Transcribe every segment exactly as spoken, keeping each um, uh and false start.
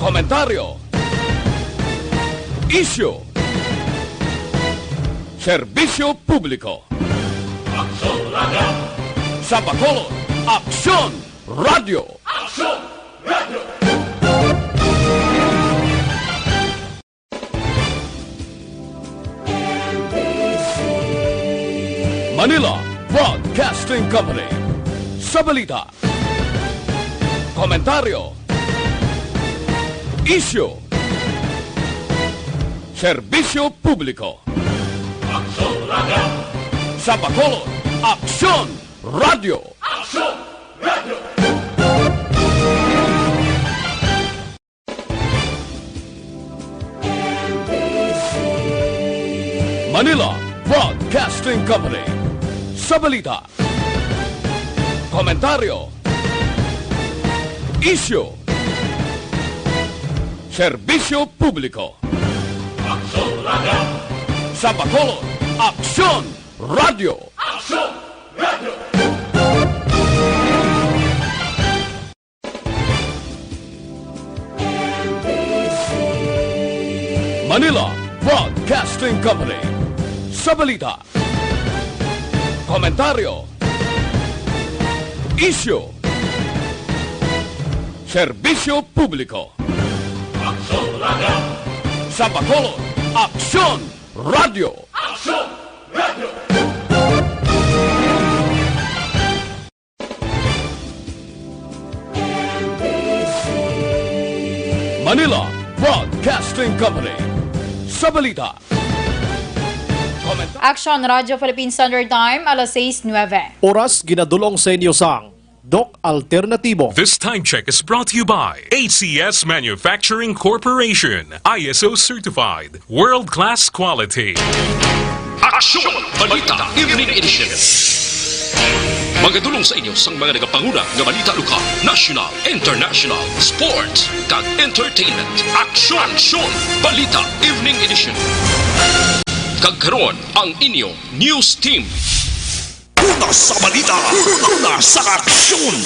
Komentaryo. Isyu. Serbisyo publiko. Aksyon Radio. Sa Bacolod, Aksyon Radio. Aksyon Radio. Manila Broadcasting Company. Sa balita, komentaryo, isyu, serbisyo publiko. Aksyon Radio. Sa Bacolod, Aksyon Radio. Aksyon Radio. Manila Broadcasting Company. Sa balita, komentaryo, isyu, serbisyo publiko. Aksyon Radio. Sa Bacolod, Aksyon Radio. Aksyon Radio. Manila Broadcasting Company. Sa balita, komentaryo, isyu, serbisyo publiko. Aksyon Radio. Sa Bacolod, Aksyon Radio. Aksyon Radio. Manila Broadcasting Company. Sa balita, komentaryo. Aksyon Radio Philippine Standard Time, alas sais nuebe. Oras ginadul-ong sa inyo sang Doc Alternatibo. This time check is brought to you by A C S Manufacturing Corporation, I S O certified, world-class quality. Aksyon! Balita Evening Edition. Magadul-ong sa inyo sang mga nagapanguna nga balita lokal, national, international, sports, kag entertainment. Aksyon! Aksyon! Balita Evening Edition. Kag karon, ang inyo news team. Una sa balita, una sa aksyon.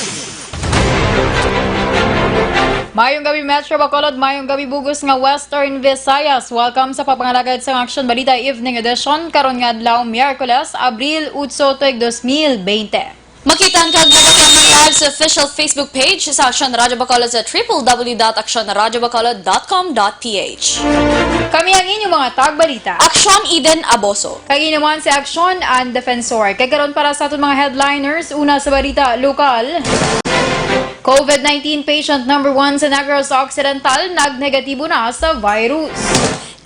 Mayong gabi, Metro Bacolod. Mayong gabi, bug-os nga Western Visayas. Welcome sa pagpangalagad sang Aksyon Balita Evening Edition karon nga adlaw, Miyerkules, Abril otso, tuig dos mil bente. Makita ang kag mabasa ang live sa official Facebook page sa Aksyon Radyo Bacolod sa triple W dot aksyon radyo bacolod dot com dot P H. Kami ang inyong mga tagbalita. Aksyon Eden Aboso. Kag ini naman si Aksyon Ann Defensor. Kag karon para sa aton mga headliners, una sa balita lokal. COVID nineteen patient number one sa Negros Occidental nagnegatibo na sa virus.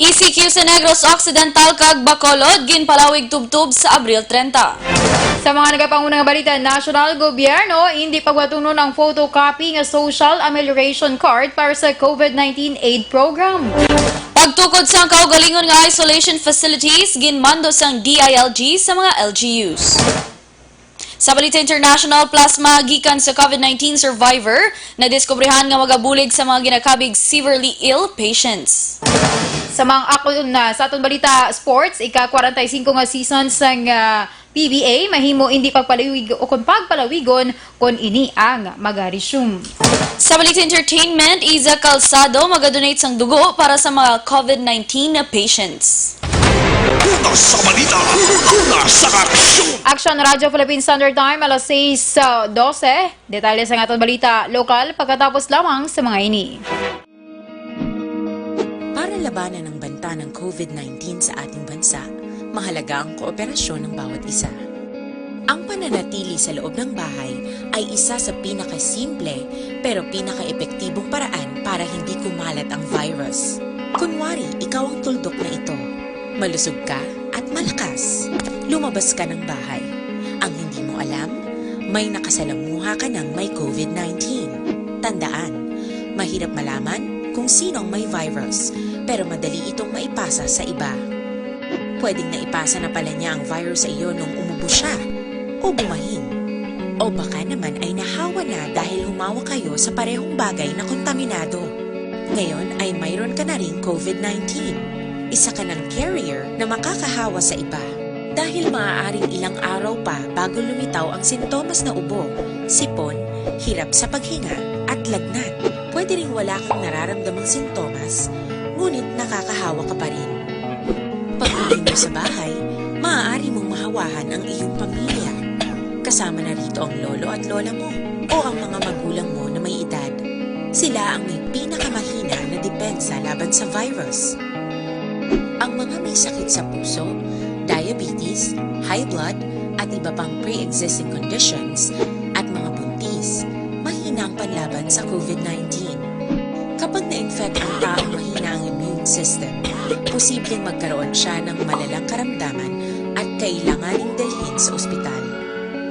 E C Q sa Negros Occidental kag Bacolod ginpalawig tubtob sa Abril treinta. Sa mga nagapanguna nga balita, nasyonal, gobyerno, indi pagwatunon ang photocopy nga social amelioration card para sa COVID nineteen aid program. Pagtukod sang kaugalingon nga isolation facilities, ginmando sang D I L G sa mga L G Us. Sa balita international, plasma gikan sa COVID nineteen survivor nadiskubrihan nga magabulig sa mga ginakabig severely ill patients. Sa mga akon na sa aton balita sports, ika kwarenta y singko nga season sang, ah, P B A mahimo indi pagpalawig o kon pagpalawigon kon ini ang magaresume. Sa balita entertainment, Iza Calzado magadonate sang dugo para sa mga COVID nineteen na patients. Una sa balita, una sa aksyon. Aksyon Radyo Philippine Standard Time, alas sais, ah, dose. Detalye sa aton balita lokal pagkatapos lamang sa mga ini. Para labanan ang banta ng COVID nineteen sa ating bansa, mahalaga ang kooperasyon ng bawat isa. Ang pananatili sa loob ng bahay ay isa sa pinakasimple pero pinakaepektibong paraan para hindi kumalat ang virus. Kunwari, ikaw ang tuldok na ito. Malusog ka at malakas. Lumabas ka ng bahay. Ang hindi mo alam, may nakasalamuha ka ng may COVID nineteen. Tandaan, mahirap malaman kung sino ang may virus, pero madali itong maipasa sa iba. Pwedeng naipasa na pala niya ang virus sa iyo nung umubo siya o bumahing. O baka naman ay nahawa na dahil humawak kayo sa parehong bagay na kontaminado. Ngayon ay mayroon ka na ring COVID nineteen. Isa ka ng carrier na makakahawa sa iba. Dahil maaaring ilang araw pa bago lumitaw ang sintomas na ubo, sipon, hirap sa paghinga, at lagnat, Pwede ring wala kang nararamdamang sintomas, ngunit nakakahawa ka pa rin. Pag-uwi mo sa bahay, maaari mong mahawahan ang iyong pamilya. Kasama na rito ang lolo at lola mo o ang mga magulang mo na may edad. Sila ang may pinakamahina na depensa laban sa virus. Ang mga may sakit sa puso, diabetes, high blood, at iba pang pre-existing conditions, at mga buntis, mahina ang panlaban sa COVID-nineteen. Kapag na-infect ang taong mahina ang immune system, posibleng magkaroon siya ng malalang karamdaman at kailanganing dalhin sa ospital.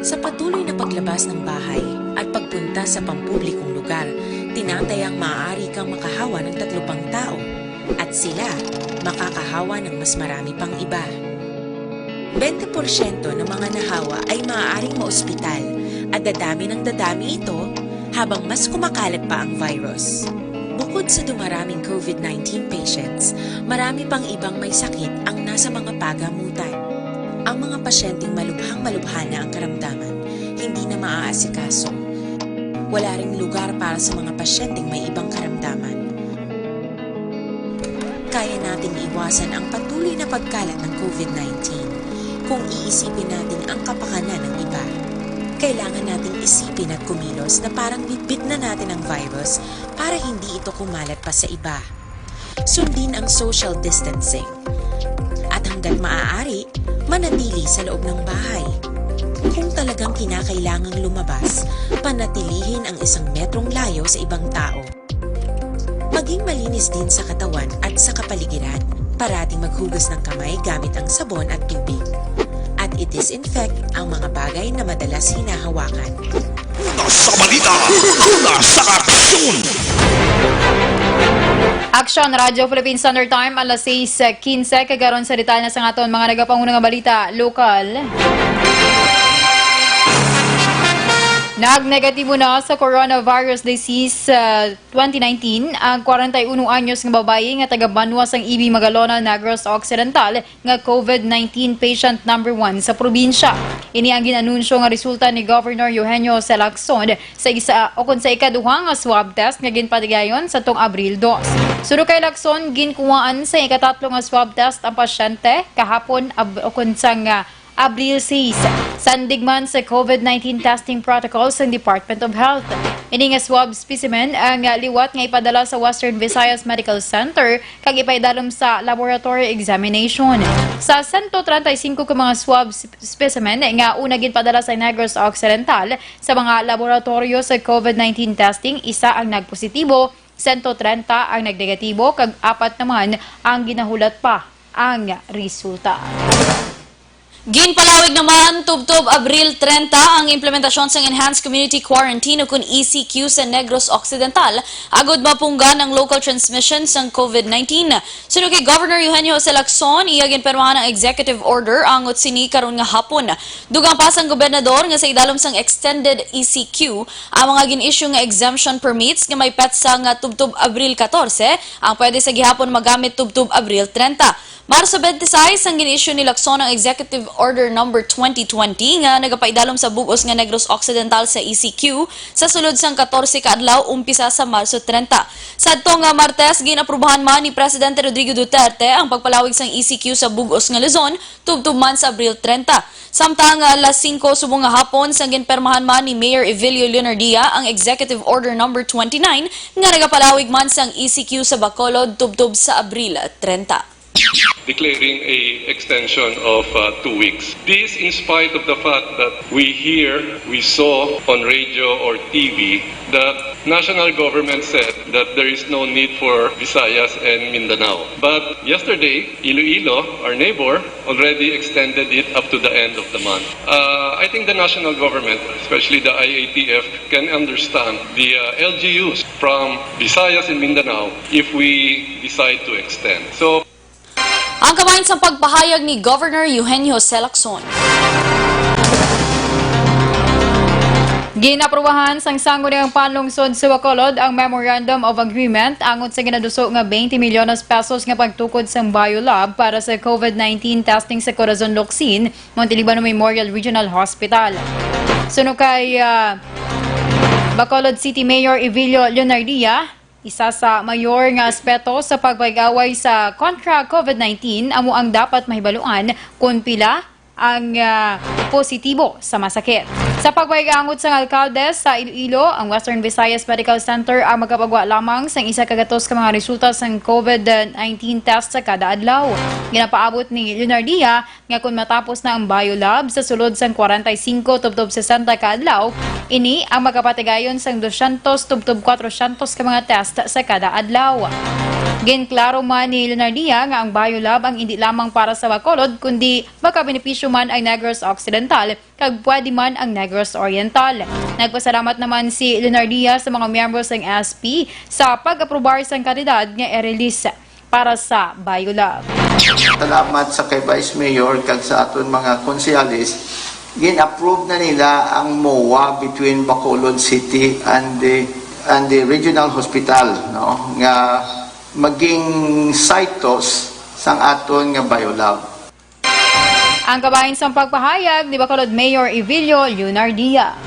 Sa patuloy na paglabas ng bahay at pagpunta sa pampublikong lugar, tinatayang maaari kang makahawa ng tatlo pang tao at sila makakahawa ng mas marami pang iba. Bente porsyento ng mga nahawa ay maaaring maospital at dadami ng dadami ito habang mas kumakalat pa ang virus. Bukod sa dumaraming COVID-nineteen patients, marami pang ibang may sakit ang nasa mga pagamutan. Ang mga pasyenteng malubhang-malubha na ang karamdaman, hindi na maaasikaso. Wala ring lugar para sa mga pasyenteng may ibang karamdaman. Kaya nating iwasan ang patuloy na pagkalat ng COVID-nineteen kung iisipin natin ang kapakanan ng iba. Kailangan nating isipin at kumilos na parang bitbit na natin ang virus para hindi ito kumalat pa sa iba. Sundin ang social distancing. At hanggat maaari, manatili sa loob ng bahay. Kung talagang kinakailangang lumabas, panatilihin ang isang metrong layo sa ibang tao. Maging malinis din sa katawan at sa kapaligiran. Parating maghugas ng kamay gamit ang sabon at tubig. At i-disinfect ang mga bagay na madalas hinahawakan. Una sa balita, una sa aksyon. Aksyon, Radyo Philippine Standard Time, alas sais quince. Kagaron sa detalye sa aton mga nagapanguna nga balita, lokal. Nagnegatibo na sa coronavirus disease sa twenty nineteen ang kwarenta y uno anyos nga babayi nga taga Banwa sang Ibi, Magalona, Negros Occidental, nga COVID nineteen patient number one sa probinsya. Ini ang gin-anunsyo nga resulta ni Governor Eugenio Jose Lacson sa isa ukon sa ikaduha nga swab test nga ginpatigayon sadtong Abril dos. Suno kay Lacson, ginkuhaan sa ikatatlo nga swab test ang pasyente kahapon ab- ukon sang, ah, Abril sais, sandig man sa COVID nineteen testing protocol sang Department of Health. Ini nga swab specimen ang, ah, liwat nga ipadala sa Western Visayas Medical Center kag ipaidalom sa laboratory examination. Sa sento treinta y cinco ka mga swab sp- specimen nga una ginpadala sa Negros Occidental sa mga laboratoryo sa COVID nineteen testing, isa ang nagpositibo, sento treinta ang nagnegatibo, kag apat naman ang ginahulat pa ang resulta. Ginpalawig naman tubtob Abril treinta ang implementasyon sang Enhanced Community Quarantine ukon E C Q sa Negros Occidental agud mapunggan ang local transmission sang COVID nineteen. Suno kay Governor Eugenio Jose Lacson, iya ginpirmahan ang executive order angot sini karon nga hapon. Dugang pa sang gobernador nga sa idalom sang extended E C Q ang mga gin-issue nga exemption permits nga may petsa nga tubtob Abril katorse ang pwede sa gihapon magamit tubtob Abril treinta. Marso twenty-six, ang gin-issue ni Lacson ang Executive Order Number twenty twenty nga nagapaidalom sa bug-os nga Negros Occidental sa E C Q sa sulod sang katorse ka adlaw umpisa sa Marso treinta. Sadto nga Martes, gin-aprubahan man ni Presidente Rodrigo Duterte ang pagpalawig sang E C Q sa bug-os nga Luzon tubtob man sa Abril treinta. Samtang alas singko subong nga hapon, sang ginpermahan man ni Mayor Evilio Leonardia ang Executive Order Number twenty-nine nga nagapalawig man sang E C Q sa Bacolod tubtob sa Abril treinta. Declaring a extension of uh, two weeks. This in spite of the fact that we hear, we saw on radio or T V that national government said that there is no need for Visayas and Mindanao. But yesterday, Iloilo, our neighbor, already extended it up to the end of the month. Uh, I think the national government, especially the I A T F, can understand the uh, L G Us from Visayas and Mindanao if we decide to extend. So, Ang kamay sang pagpahayag ni Governor Eugenio Jose Lacson. Ginaprubahan sang Sangguniang Panlungsod sa Bacolod ang Memorandum of Agreement angot sa ginaduso nga twenty milyones pesos nga pagtukod sang Biolab para sa COVID nineteen testing sa Corazon Locsin, Montiliban Memorial Regional Hospital. Suno kay, ah, Bacolod City Mayor Evilio Leonardia, Isa sa mayor nga aspeto sa pagpakig-away sa kontra COVID nineteen amo ang dapat mahibaluan kon pila ang, ah, positibo sa masakit. Sa pagpakig-angot sang alkalde sa Iloilo, ang Western Visayas Medical Center ang magapagwa lamang sang isa ka gatos ka mga resulta sang COVID nineteen test sa kada adlaw. Ginapaabot ni Leonardia nga kon matapos na ang biolab sa sulod sang kwarenta y singko tubtob sesenta ka adlaw, ini ang magapatigayon sang dosyentos tubtob kwatrosyentos ka mga test sa kada adlaw. Ginklaro man ni Leonardia nga ang biolab ang indi lamang para sa Bacolod, kundi makabenepisyo man ang Negros Occidental kag pwede man ang Negros Oriental. Nagpasalamat naman si Leonardia sa mga miyembro sang S P sa pag-aprobar sang kantidad nga i-release para sa biolab. Salamat sa kay Vice Mayor kag sa aton mga konsehales. Gin-approve na nila ang MOA between Bacolod City and the, and the regional hospital, no, nga maging site tos sang aton nga biolab. Ang kabahin sang pagpahayag ni Bacolod Mayor Evilio Leonardia.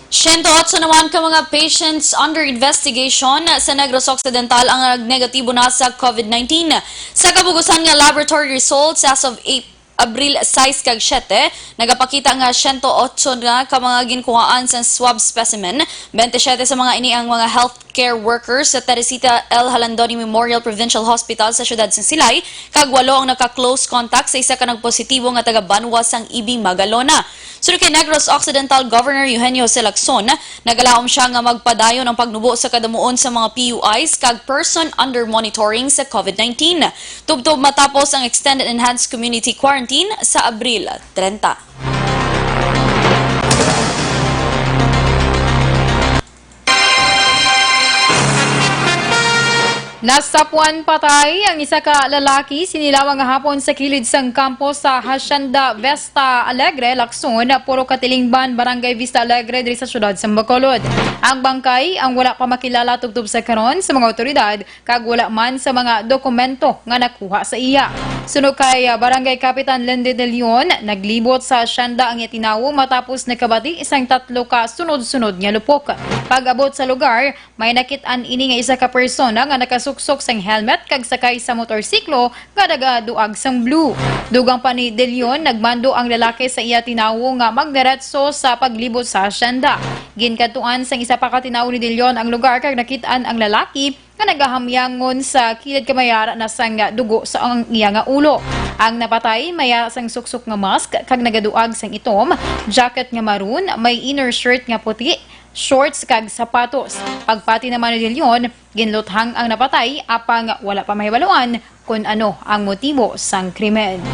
Siyento otso naman ka mga patients under investigation sa Negros Occidental ang nagnegatibo na sa COVID nineteen. Sa kabugusan nga laboratory results as of Ap-, Abril sais kag siyete, nagapakita nga siyento otso na ka mga ginkuhaan sa swab specimen. Bente siyete sa mga ini ang mga healthcare workers sa Teresita L. Jalandoni Memorial Provincial Hospital sa siyudad sa Silay, kag walo ang naka-close contact sa isa ka nagpositibo nga taga-banwa sang Ibi, Magalona. Suno kay Negros Occidental Governor Eugenio Jose Lacson, nagalaom sia nga magpadayon ang pagnubo sa kadamuon sa mga P U Is kag person under monitoring sa COVID nineteen, tubtob matapos ang extended enhanced community quarantine sa Abril trenta. Nasapuan patay ang isa ka lalaki sini lawang nga hapon sa kilid sang kampo sa Hacienda Vista Alegre, Lacson, Purok Katilingban, Barangay Vista Alegre, diri sa siyudad sa Bacolod. Ang bangkay ang wala pa makilala tubtob sa karon sa mga awtoridad, kag wala man sa mga dokumento nga nakuha sa iya. Suno kay, ah, Barangay Kapitan Lindy De Leon, naglibot sa hacienda ang iya tinawo matapos nakabati sang tatlo ka sunod-sunod nga lupok. Pag-abot sa lugar, may nakit-an ini nga isa ka persona nga nakasuksok sang helmet kag sakay sa motorsiklo nga nagaduag sang blue. Dugang pa ni De Leon, nagmando ang lalaki sa iya tinawo nga magdiretso sa paglibot sa hacienda. Ginkadtuan sang isa pa ka tinawo ni De Leon ang lugar kag nakit-an ang lalaki nga nagahamyangon sa kilid, kag may ara na sang dugo sa ang iya nga ulo. Ang napatay may ara sang suksok nga mask kag nagaduag sang itom, jacket nga maroon, may inner shirt nga puti, shorts kag sapatos. Pagpati naman ni De Leon, ginluthang ang napatay, apang wala pa mahibaluan kon ano ang motibo sang krimen.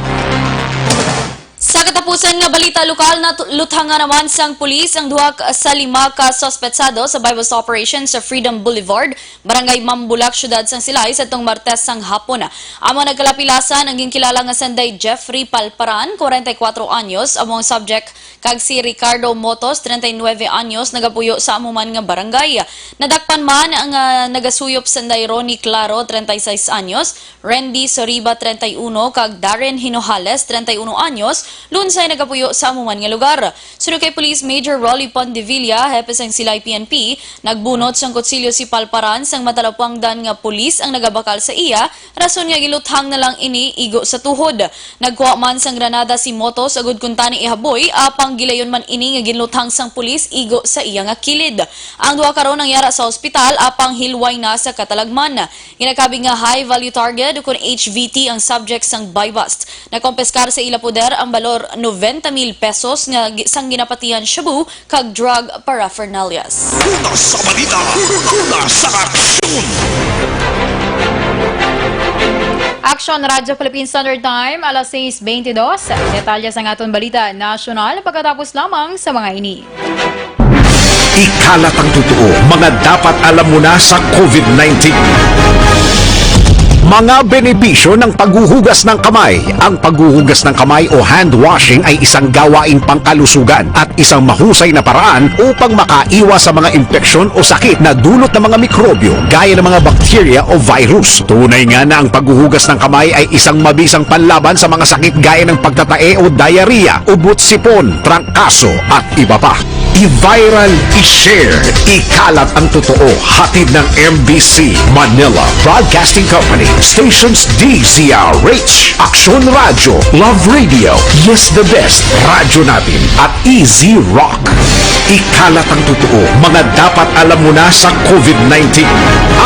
Sa katapusan nga balita lokal, nat-, luthangan naman sang pulis ang duha ka, sa lima ka suspetsado sa buy-bust operation sa Freedom Boulevard, Barangay Mambulak, Siyudad sang Silay, sa tong Martes sang hapon. Amo nagkalapilasan ang ginkilala nga sanday Jeffrey Palparan, kwarenta y kuwatro anyos, amo ang subject, kag si Ricardo Motos, treinta y nueve anyos, nagapuyo sa amo man nga barangay. Nadakpan man ang, ah, nagasuyop sanday Ronnie Claro, treinta y seis anyos, Randy Soriba, treinta y uno, kag Darren Hinojales, treinta y uno anyos, lunsay nagapuyo sa amo man nga lugar. Suno kay Police Major Rolly Pondevilla, hepe sang Silay P N P, nagbunot sang kutsilyo si Palparan sang matalupangdan nga pulis ang nagabakal sa iya, rason nga giluthang na lang ini igo sa tuhod. Nagkuha man sang granada si Motos agud kuntani ihaboy, apang gilayon man ini nga ginluthang sang pulis igo sa iya nga kilid. Ang duha karon nangyara sa ospital, apang hilway na sa katalagman. Ginakabig nga high value target, ukon H V T, ang subject sang buy-bust. Nakompiskar sa ila poder ang balor noventa mil pesos nga gi-, sang ginapatihan shabu kag drug paraphernalias. Una sa balita, una sa aksyon. Aksyon, Radyo Philippine Standard Time, alas sais beintidos. Detalye sang aton balita nasyonal pagkatapos lamang sa mga ini. Ikalat ang totoo, mga dapat alam mo na sa COVID nineteen. Mga benepisyo ng paghuhugas ng kamay. Ang paghuhugas ng kamay o hand washing ay isang gawaing pangkalusugan at isang mahusay na paraan upang makaiwas sa mga impeksyon o sakit na dulot ng mga mikrobyo gaya ng mga bakterya o virus. Tunay nga na ang paghuhugas ng kamay ay isang mabisang panlaban sa mga sakit gaya ng pagtatae o diarrhea, ubo at sipon, trangkaso, at iba pa. I-viral, i-share, ikalat ang totoo. Hatid ng M B C Manila Broadcasting Company, stations D Z R H, Aksyon Radyo, Love Radio, Yes the Best, Radyo Natin, at Easy Rock. Ikalat ang totoo, mga dapat alam mo na sa COVID nineteen.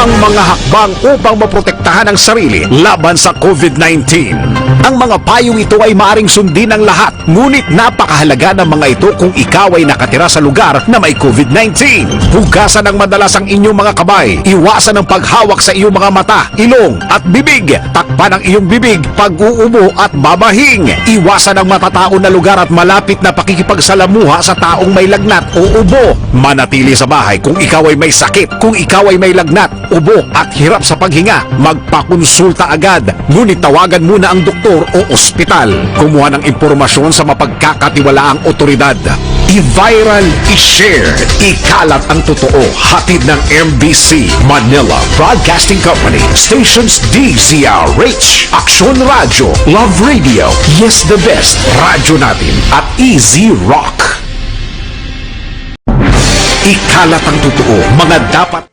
Ang mga hakbang upang maprotektahan ang sarili laban sa COVID nineteen. Ang mga payong ito ay maaring sundin ng lahat, ngunit napakahalaga ng mga ito kung ikaw ay nakatira sa lugar na may COVID nineteen. Hugasan ng madalas ang inyong mga kamay. Iwasan ang paghawak sa iyong mga mata, ilong, at bibig. Takpan ang iyong bibig pag-uubo at babahing. Iwasan ang matataon na lugar at malapit na pakikipagsalamuha sa taong may lagnat o ubo. Manatili sa bahay kung ikaw ay may sakit, kung ikaw ay may lagnat, ubo, at hirap sa paghinga, magpakonsulta agad. Ngunit tawagan muna ang doktor o ospital. Kumuha ng impormasyon sa mapagkakatiwalaang otoridad. I-viral, i-share, ikalat ang totoo. Hatid ng M B C Manila Broadcasting Company, stations D Z R H, Aksyon Radyo, Love Radio, Yes the Best, Radyo Natin, at Easy Rock. Ikalat ang totoo, mga dapat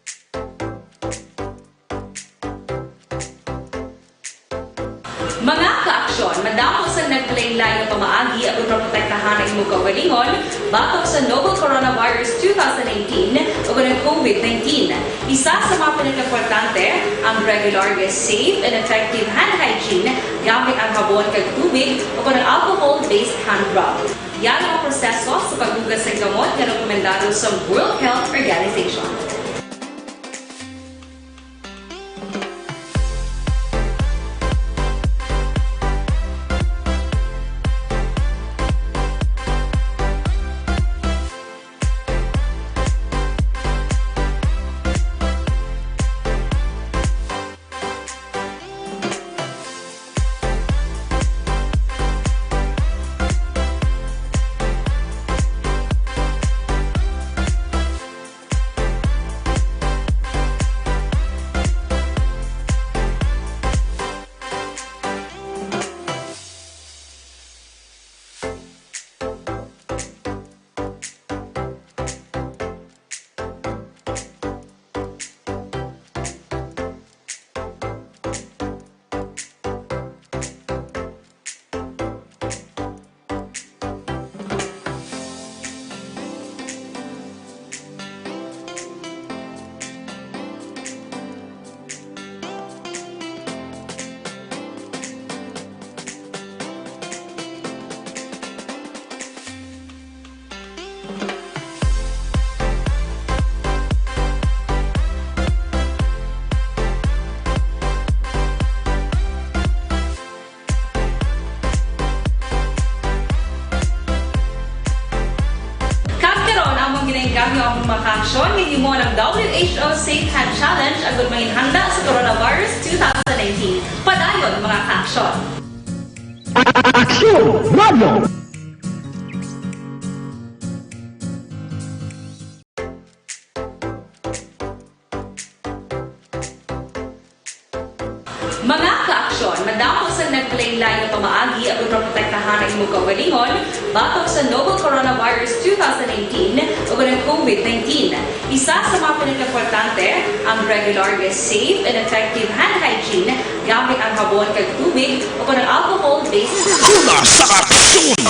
Mga kaaksyon, madamo sang naglain-lain nga pamaagi aron maprotektahan ang imong kaugalingon batok sa novel coronavirus two thousand nineteen ug ang COVID nineteen. Isa sa mga pinakaimportante, ang regular nga safe and effective hand hygiene gamit ang habon kag tubig o kon ang alcohol-based hand rub. Yari ang proseso sa paghugas sang gamot nga rekomendado sa World Health Organization. Kag karon, among ginainggangyo ang mga kaaksyon nga himo ng W H O Safe Hand Challenge agud manginhanda sa coronavirus two thousand nineteen. Padayon, mga kaaksyon. Aksyon! Radyo! Mga kaaksyon, madamo sang naglain-lain nga pamaagi aron maprotektahan ang imong kaugalingon batok sa novel coronavirus two thousand nineteen ug ang COVID nineteen. Isa sa mga pinakaimportante, ang regular nga safe and effective hand hygiene gamit ang habon kag tubig o kon ang alcohol-based Una sa aksyon!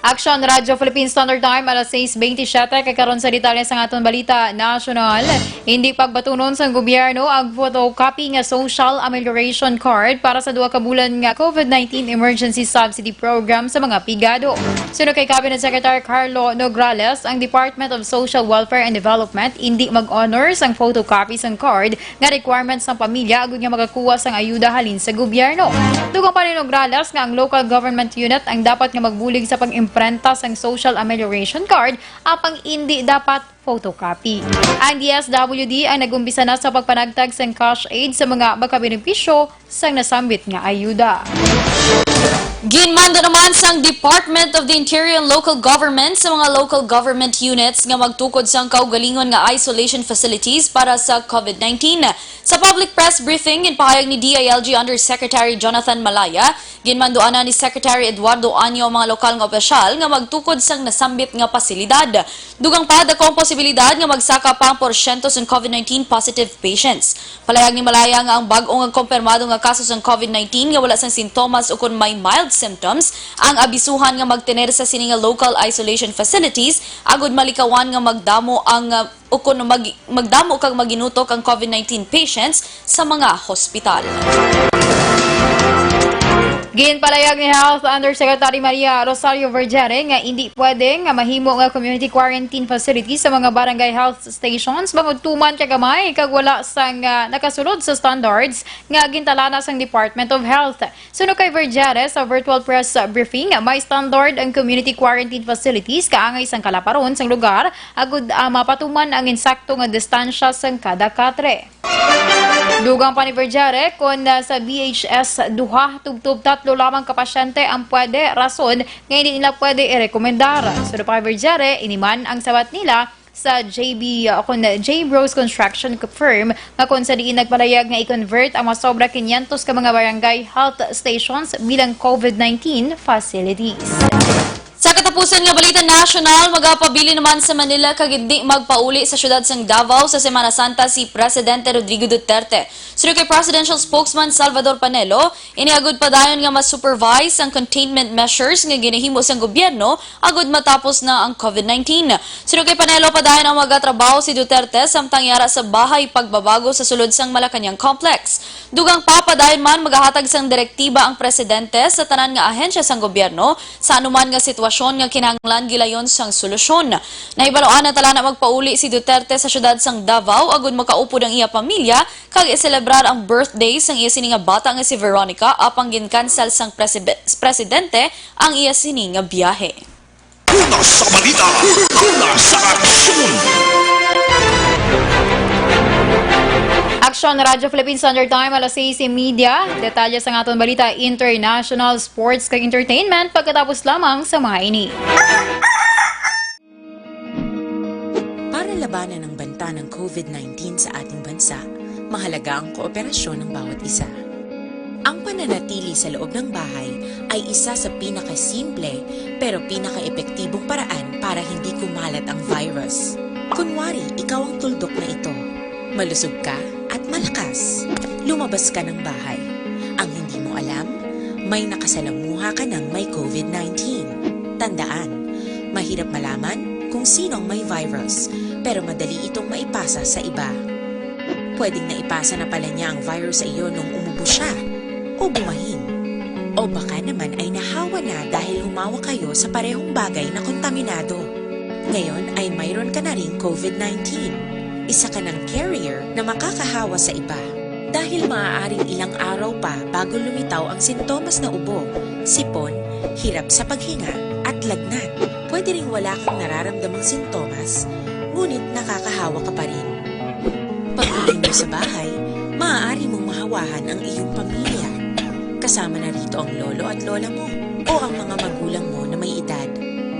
Aksyon, Radyo Philippine Standard Time, alas sais bentisiete, kag karon sa detalye sang aton balita nasyonal. Hindi pagbatunon sang gobyerno ang photocopy nga social amelioration card para sa duha ka bulan nga COVID nineteen emergency subsidy program sa mga pigado. Suno kay Cabinet Secretary Carlo Nograles, ang Department of Social Welfare and Development hindi mag-honor sang photocopy sang card nga requirements sang pamilya agud nga makakuha sang ayuda halin sa gobyerno. Dugang pa ni Nograles nga ang local government unit ang dapat nga magbulig sa pag-imprenta sang social amelioration card, apang indi dapat photocopy. Ang D S W D ang nag-umpisa na sa pagpanagtag sang cash aid sa mga makabenepisyo sang nasambit nga ayuda. Ginmando naman sang Department of the Interior and Local Government sa mga local government units nga magtukod sang kaugalingon nga isolation facilities para sa COVID nineteen. Sa public press briefing, ginpahayag ni D I L G Undersecretary Jonathan Malaya, ginmando ana ni Secretary Eduardo Año ang mga lokal nga opisyal nga magtukod sang nasambit nga pasilidad. Dugang pa, dako ang posibilidad nga magsaka pa ang porsyento sang COVID nineteen positive patients. Palayag ni Malaya nga ang bag-o nga kumpirmado nga kaso sang COVID nineteen nga wala sang sintomas ukon may mild symptoms ang abisuhan nga magtener sa sini nga local isolation facilities, agud malikawan nga magdamo ang, uh, ukon mag-, magdamo kag maginutok ang COVID nineteen patients sa mga hospital. Ginpalayag ni Health Undersecretary Maria Rosario Vergere nga indi pwede nga mahimo nga community quarantine facility sa mga barangay health stations bangod tuman ka gamay kag wala sang, ah, nakasulod sa standards nga gintalana sang Department of Health. Suno kay Vergere, sa virtual press briefing, may standard ang community quarantine facilities kaangay sang kalaparon sang lugar agud, ah, mapatuman ang insakto nga distansya sang kada katre. Dugang pa ni Vergere, kon, ah, sa B H S duha tubtob tatlo lamang ka pasyente ang pwede, rason nga hindi nila pwede irekomendar. Suno pa kay Vergere, ini man ang sabat nila sa J B, uh, kon J Bros Construction Firm, nga kon sa diin nagpalayag nga i-convert ang masobra quinientos ka mga barangay health stations bilang COVID nineteen facilities. Sa katapusan nga balita nasyonal, magapabilin naman sa Manila kag indi magpauli sa siyudad sang Davao sa Semana Santa si Presidente Rodrigo Duterte. Suno kay Presidential Spokesman Salvador Panelo, ini agud padayon nga ma-supervise ang containment measures nga ginahimo sang gobyerno agud matapos na ang COVID nineteen. Suno kay Panelo, padayon ang magatrabaho si Duterte samtang yara sa bahay pagbabago sa sulod sang Malacañang Complex. Dugang pa, padayon man magahatag sang direktiba ang presidente sa tanan nga ahensya sang gobyerno sa anuman nga sitwasyon nga kinahanglan gilayon sang solusyon. Nahibaloan na tala na magpauli si Duterte sa siyudad sang Davao agud makaupod ang iya pamilya kag iselebrar ang birthday sang iya sini nga bata nga si Veronica, apang gin-cancel sang presibe-, presidente ang iya sini nga biyahe. Una sa balita, una sa aksyon. Aksyon, Radyo Philippines Standard Time, alas sais y media. Detalye sang aton balita, international, sports, kag entertainment, pagkatapos lamang sa mga ini. Para labanan ang banta ng COVID nineteen sa ating bansa, mahalaga ang kooperasyon ng bawat isa. Ang pananatili sa loob ng bahay ay isa sa pinakasimple pero pinakaepektibong paraan para hindi kumalat ang virus. Kunwari, ikaw ang tuldok na ito. Malusog ka at malakas. Lumabas ka ng bahay. Ang hindi mo alam, may nakasalamuha ka ng may COVID nineteen. Tandaan, mahirap malaman kung sino ang may virus, pero madali itong maipasa sa iba. Pwedeng naipasa na pala niya ang virus sa iyo nung umubo siya o bumahin. O baka naman ay nahawa na dahil humawak kayo sa parehong bagay na kontaminado. Ngayon ay mayroon ka na ring COVID nineteen. Isa ka ng carrier na makakahawa sa iba. Dahil maaaring ilang araw pa bago lumitaw ang sintomas na ubo, sipon, hirap sa paghinga, at lagnat. Pwede ring wala kang nararamdamang sintomas, ngunit nakakahawa ka pa rin. Pag-uwi mo sa bahay, maaari mong mahawahan ang iyong pamilya. Kasama na rito ang lolo at lola mo o ang mga magulang mo na may edad.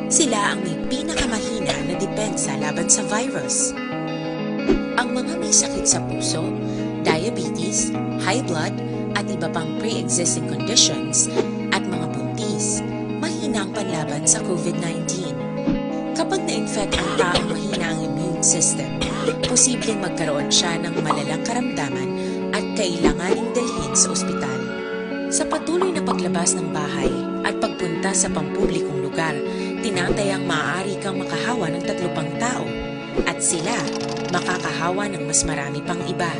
Sila ang may pinakamahina na depensa laban sa virus. Ang mga may sakit sa puso, diabetes, high blood, at iba pang pre-existing conditions, at mga buntis, mahina ang panlaban sa COVID nineteen. Kapag na-infect ang taong mahina ang immune system, posibleng magkaroon siya ng malalang karamdaman at kailanganing dalhin sa ospital. Sa patuloy na paglabas ng bahay at pagpunta sa pampublikong lugar, tinatayang maaari kang makahawa ng tatlo pang tao, at sila makakahawa ng mas marami pang iba.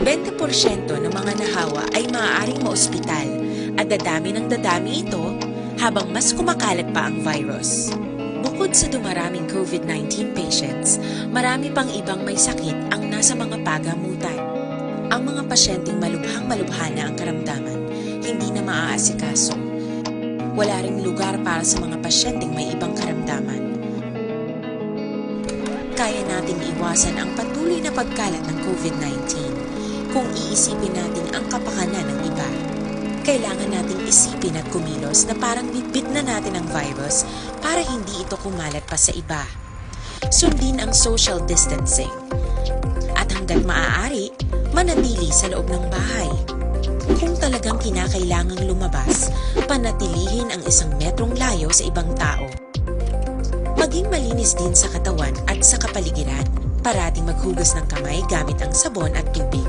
Bente porsyento ng mga nahawa ay maaaring maospital at dadami ng dadami ito habang mas kumakalat pa ang virus. Bukod sa dumaraming COVID nineteen patients, marami pang ibang may sakit ang nasa mga pagamutan. Ang mga pasyenteng malubhang-malubha na ang karamdaman, hindi na maaasikaso. Wala ring lugar para sa mga pasyenteng may ibang karamdaman. Kaya nating iwasan ang patuloy na pagkalat ng COVID nineteen kung iisipin natin ang kapakanan ng iba. Kailangan nating isipin at kumilos na parang bitbit na natin ang virus para hindi ito kumalat pa sa iba. Sundin ang social distancing. At hanggat maaari, manatili sa loob ng bahay. Kung talagang kinakailangang lumabas, panatilihin ang isang metrong layo sa ibang tao. Maging malinis din sa katawan at sa kapaligiran. Parating maghugas ng kamay gamit ang sabon at tubig.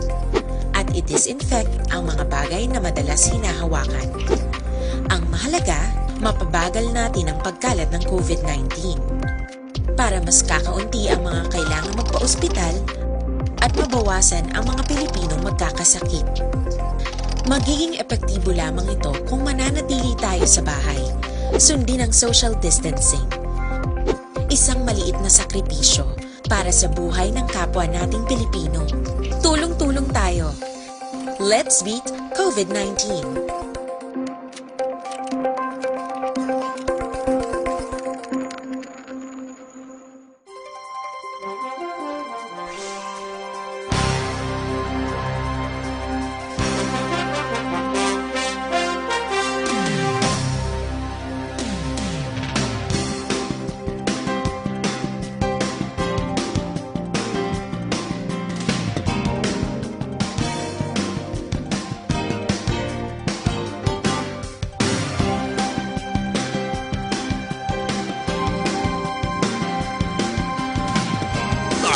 At i-disinfect ang mga bagay na madalas hinahawakan. Ang mahalaga, mapabagal natin ang pagkalat ng COVID nineteen. Para mas kakaunti ang mga kailangang magpa-ospital at mabawasan ang mga Pilipinong magkakasakit. Magiging epektibo lamang ito kung mananatili tayo sa bahay. Sundin ang social distancing. Isang maliit na sakripisyo para sa buhay ng kapwa nating Pilipino. Tulong-tulong tayo. Let's beat COVID nineteen.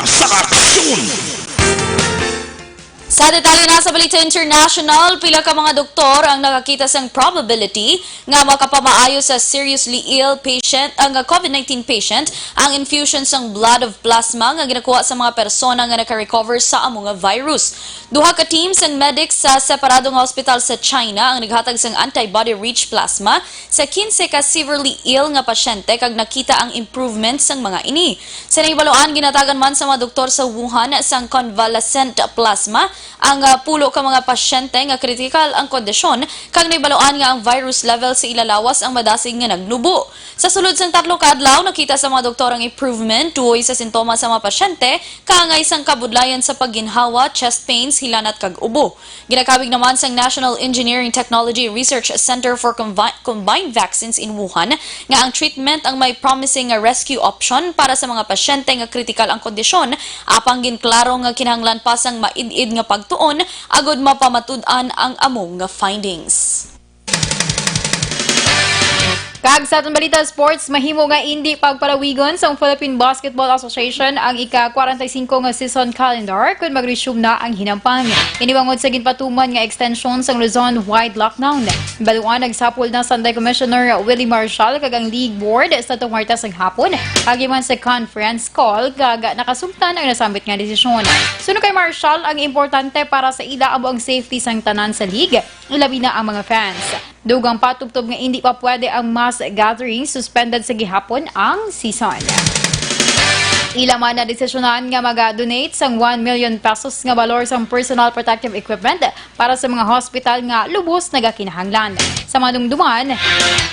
Sa aksyon! Sa detalye na sa balita international, pila ka mga doktor ang nakakita sang probability nga makapamaayo sa seriously ill patient ang COVID nineteen patient ang infusion sang blood of plasma nga ginakuha sa mga persona nga naka-recover sa amo nga virus. Duha ka team sang medics sa separado nga ospital sa China ang naghatag sang antibody-rich plasma sa kinse ka severely ill nga pasyente kag nakita ang improvement sang mga ini. Sa nahibaluan, ginatagan man sa mga doktor sa Wuhan sang convalescent plasma ang, ah, pulo ka mga pasyente nga kritikal ang kondisyon kag nahibaluan nga ang virus level sa ila lawas ang madasig nga nagnubo. Sa sulod sang tatlo ka adlaw, nakita sa mga doktor ang improvement tungod sa sintomas sa mga pasyente, kaangay sang kabudlayan sa pagginhawa, chest pains, hilanat kag ubo. Ginakawig naman sang National Engineering Technology Research Center for Convi-, Combined Vaccines in Wuhan nga ang treatment ang may promising nga rescue option para sa mga pasyente nga kritikal ang kondisyon, apang ginklaro nga kinahanglan pa sang maid-id nga pagtuon agud mapamatud-an ang amo nga findings. Kag sa aton balita sports, mahimo nga indi pagpalawigon sang Philippine Basketball Association ang ika-kwarenta y singko nga season calendar kon mag-resume na ang hinampang. Ini bangod sa ginpatuman nga extension sang Luzon-wide lockdown. Baluan nagsapol na Sunday Commissioner Willie Marshall kag ang league board sa tong Martes sang hapon, agi man sa conference call, kag nakasumtan ang nasambit nga desisyon. Suno kay Marshall, ang importante para sa ila amo ang safety sang tanan sa league, ilabi na ang mga fans. Dugang patubtob nga indi pa pwede ang mass gathering, suspended sa gihapon ang season. Ila man nadesisyonan nga maga-donate sang one million pesos nga balor sang personal protective equipment para sa mga hospital nga lubos nagakinahanglan. Sa madumduman,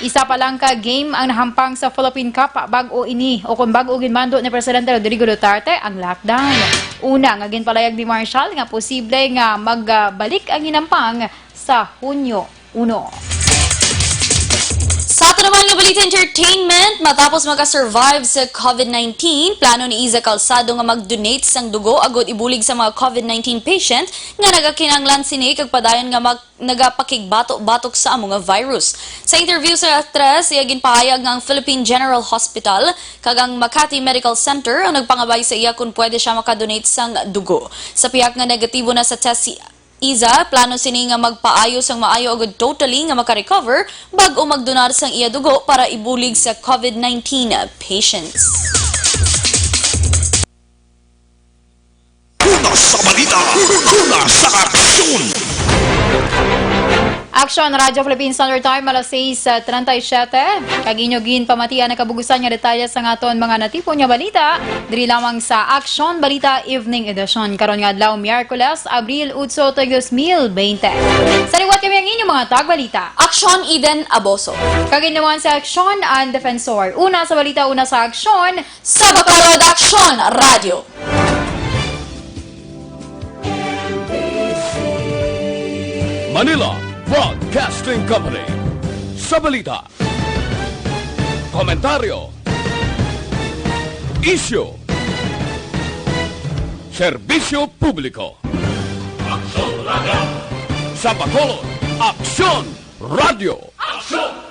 isa pa lang ka game ang nahampang sa Philippine Cup bag-o ini, o kon bag-o ginmando ni Presidente Rodrigo Duterte ang lockdown. Una nga ginpalayag ni Marshall nga posible nga magbalik ang hinampang sa Hunyo uno. Sa ato naman nga balita entertainment, matapos maka-survive sa COVID nineteen, plano ni Iza Calzado nga mag-donate sang dugo agud ibulig sa mga COVID nineteen patient nga nagakinahanglan sini kag padayon nga mag-, nagapakigbato-batok sa amo nga virus. Sa interview sa Tres, iya ginpahayag nga ang Philippine General Hospital kag ang Makati Medical Center ang nagpangabay sa iya kon pwede siya maka-donate sang dugo. Sa pihak nga negatibo na sa test si Iza, plano sini nga magpaayo sang maayo agud totally nga maka-recover bag-o magdonar sang iya dugo para ibulig sa COVID nineteen patients. Una sa balita, una sa aksyon. Aksyon, Radyo Philippine Standard Time, alas sais treinta y siete. Kag inyo ginpamatian ang kabugusan nga detalye sa aton mga natipon nga balita, diri lamang sa Aksyon Balita Evening Edition. Karon nga adlaw, Miyerkules, Abril otso, tuig dos mil bente. Sa liwat kami ang inyong mga tagbalita. Aksyon, Eden Aboso. Kag naman sa Aksyon, ang Defensor. Una sa balita, una sa aksyon. Sa Bacolod Aksyon Radyo. Manila, Broadcasting Company. Sa balita, komentaryo, isyu, serbisyo publiko. Aksyon Radio. Sa Bacolod, Aksyon Radio. Aksyon